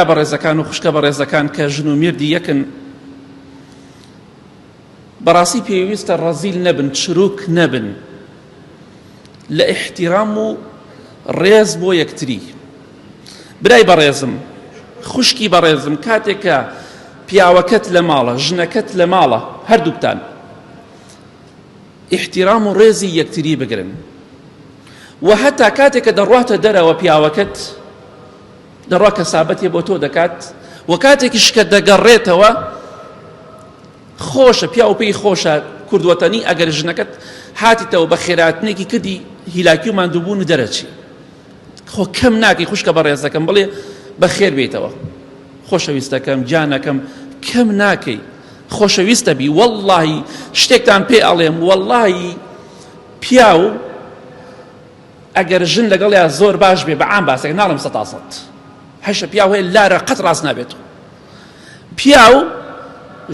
بەڕێزەکان و خوشکە بەڕێزەکان کە ژن و مێردی یەکن بەڕاستی پێویستە ڕەزیل نەبن چروک نەبن لە ئیحتیرام و ڕێز بۆ یەکتری برای بەڕێزم خوشکی بەڕێزم کاتێک کە پیاوەکەت لە ماڵە ژنەکەت لە ماڵە هەردووکتان ئیحتیرام و ڕێزی یەکتری بگرن و هەتا کاتێک کە دەڕواتە دەرەوە پیاوەکەت دەڕوا کەسابەتێ بۆ تۆ دەکات و کاتێکیش کە دەگەڕێتەوە خۆشە پیاو پێی خۆشە کوردوەتەنی ئەگەر ژنەکەت هاتیتەوە بە خێراتنێکی کردی هیلاکی و ماندووبوون و دەرەچی خۆ کەم ناکەی خوشکە بەڕێزەکەم بڵێ بەخێر بێیتەوە خۆشەویستەکەم گیانەکەم کەم ناکەی خۆشەویستە بی وەڵڵاهی شتێکتان پێ ئەڵێم وەڵڵاهی پیاو ئەگەر ژن لەگەڵیا زۆر باش بێ بە عام باسێک ناڵێم سەتا سەد هەشە پیاو هەیە لارە قەت ڕاست نابێت پیاو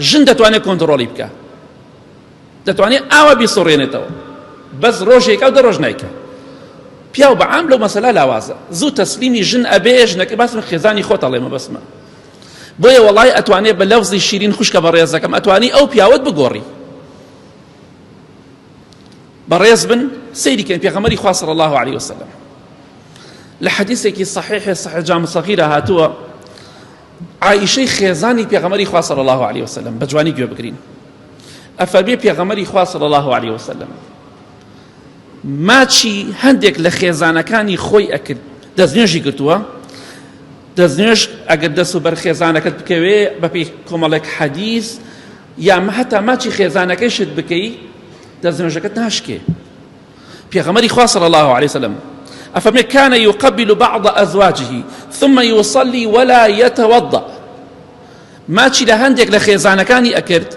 ژن دەتوانێت کۆنتڕۆڵی بکە دەتوانێت ئاوا بیسوڕێنێتەوە بەس ڕۆژێک ئەو دە ڕۆژ نایکە پیاو بە عام لەو مەسەلا لاوازە زوو تەسلیمی ژن ئەبێ ژنەکە باسم خێزانی خۆت ئەڵێمە بەسمە بۆیە وەڵای ئەتوانێ بە لەفزی شیرین خوشکە بەڕێزەکەم ئەتوانی ئەو پیاوەت بگۆڕی بەڕێز بن سەیری کەن پێغەمبەری خوا صلی الله علیه وسلم لە حەدیثێکی صحیح صحیح جامع صغیرە هاتووە عائشەی خێزانی پێغەمبەری خوا صلی الله علیه وسلم بە جوانی گوێ بگرین ئەفەرمێ پێغەمبەری خوا صلی الله علیه وسلم ماچی هەندێک لە خێزانەکانی خۆی ئەکرد دەستنوێژی گرتووە دەستنوێژ ئەگەر دەست و بەر خێزانەکەت بکەوێ بەپێی کۆمەڵێک حەدیث یا هەتا ماچی خێزانەکەیشت بکەی دەستنوێژەکەت ناشکێ پێغەمبەری خوا صلی الله علیه وسلم ئەفەرمێ كان يقبل بعض أزواجه ثم يصلي ولا يتوضأ ماچی لە هەندێک لە خێزانەکانی ئەکرد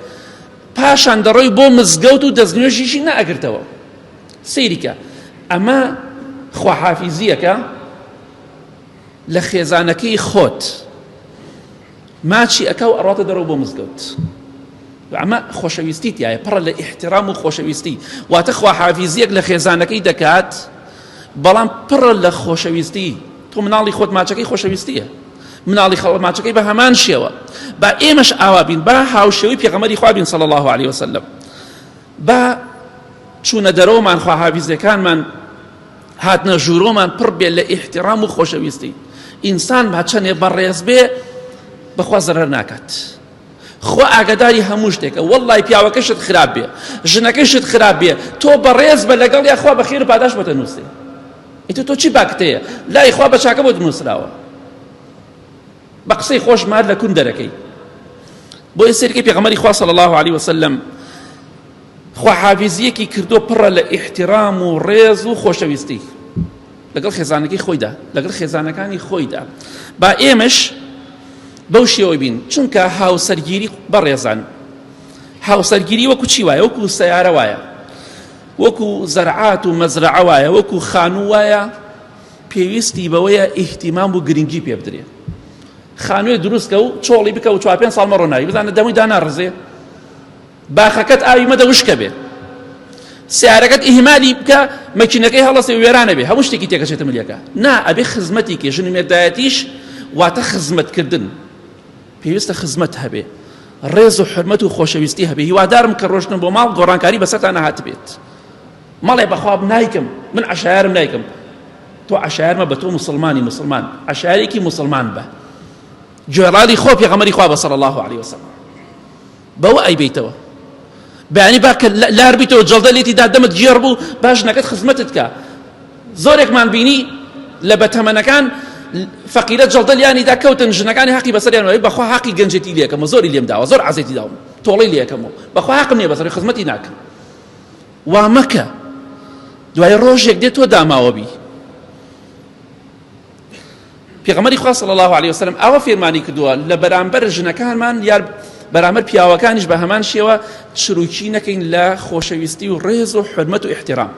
پاشان دەڕۆی بۆ مزگەوت و دەستنوێژیشی نەئەگرتەوە سەیریکە ئەمە خواحافیزیەکە لە خێزانەکەی خۆت ماچی ئەکا و ئەڕاتە دەرەوە بۆ مزگەوت ئەمە خۆشەویستی تایە پڕە لە ئیحترام و خۆشەویستی واتە خواحافیزیەک لە خێزانەکەی دەکات بەڵام پڕە لە خۆشەویستی تۆ مناڵی خۆت ماچەکەی خۆشەویستیە مناڵی خەڵ ماچەکەی بە هەمان شێوە با ئێمەش ئاوا بین با هاوشێوەی پێغەمبەری خوا بین صلی الله علیه وسلم با چوونە دەرەوەمان خواحافیزەکانمان هاتنە ژوورۆمان پڕ بێ لە ئیحترام و خۆشەویستی ئینسان با چەندێ بەڕێز بێ بەخوا زەرەر ناکات خوا ئاگداری هەموو شتێکە وەڵی پیاوەکەشت خراپ بێ ژنەکەشت خراپ بێ تۆ بەڕێز بە لەگەڵ یاخوا بەخێر و پاداش بۆتە نووسێ ئیتر تۆ چی باکتەیە لای خوا بە چاکە بۆت نووسراوە بە قسەی خۆش مار لە کون دەرەکەی بۆیە سێرکەی پێغەمبەری خوا صلی الله علیه وسلم خواحافیزیەکی کردو پڕە لە ئیحترام و ڕێز و خۆشەویستی لەگەڵ خێزانەکەی خۆیدا لەگەڵ خێزانەکانی خۆیدا با ئێمەش بەو شێوە بین چونکە هاوسەرگیری بەڕێزان هاوسەرگیری وەکو چی وایە وەکو سیارە وایە وەکو زەرعات و مەزرەعە وایە وەکو خانوو وایە پێویستی بەوەیە ئیهتیمام و گرنگی پێ بدرێ خانووێ دروستکە و چۆڵی بکە و چوار پێنج ساڵ مەڕۆ ناوی بزانە دەمووی داناڕزێ باخەکەت ئاوی مەدە وشکە بێ سیارەکەت ئیهمالی بکە مەکینەکەی هەڵەسێ وێرانە بێ هەموو شتێکی تێکەچێتە ملیەکە نا ئەبێ خزمەتی کێ ژن و مێردایەتیش واتە خزمەتکردن پێویستە خزمەت هەبێ ڕێز و حرمەت و خۆشەویستی هەبێ هیوادارم کە ڕۆشتن بۆ ماڵ گۆڕانکاری بەسەرتان نەهاتبێت مەڵێ بەخوا نایکەم من عەشایەرم نایکەم تۆ عەشایەرمە بە تۆ مسلمانی مسلمان عەشایەرێکی مسلمان بە گوێڕاڵی خۆ پێغەمبەری خوا بە صلی الله علیه وسلم بەوە ئەیبەیتەوە بەیانی با کە لار بیتەوە جەڵدە لێتی دا دەمت گێڕ بوو باش نەکەت خزمەتت کە زۆرێکمان بینی لە بەتەمەنەکان فەقیرە جەڵدە لیانی دا کەوتن ژنەکانی حەقی بەسەریان وای بەخوا حەقی گەنجێتی لێکەم و زۆری لێم داوە زۆر عەزێتی داوم تۆڵەی لێکەم و بەخوا حەقم نییە بەسەری خزمەتی ناکەم وا مەکە دوای ڕۆژێک دێت تۆ داماوە بی پێغەمبەری خوا صلی الله علیه وسلم ئاوا فێرمانی کردووە لە بەرامبەر ژنەکانمان یار بەرامبەر پیاوەکانیش بە هەمان شێوە چروکی نەکەین لە خۆشەویستی و ڕێز و حرمەت و احترام.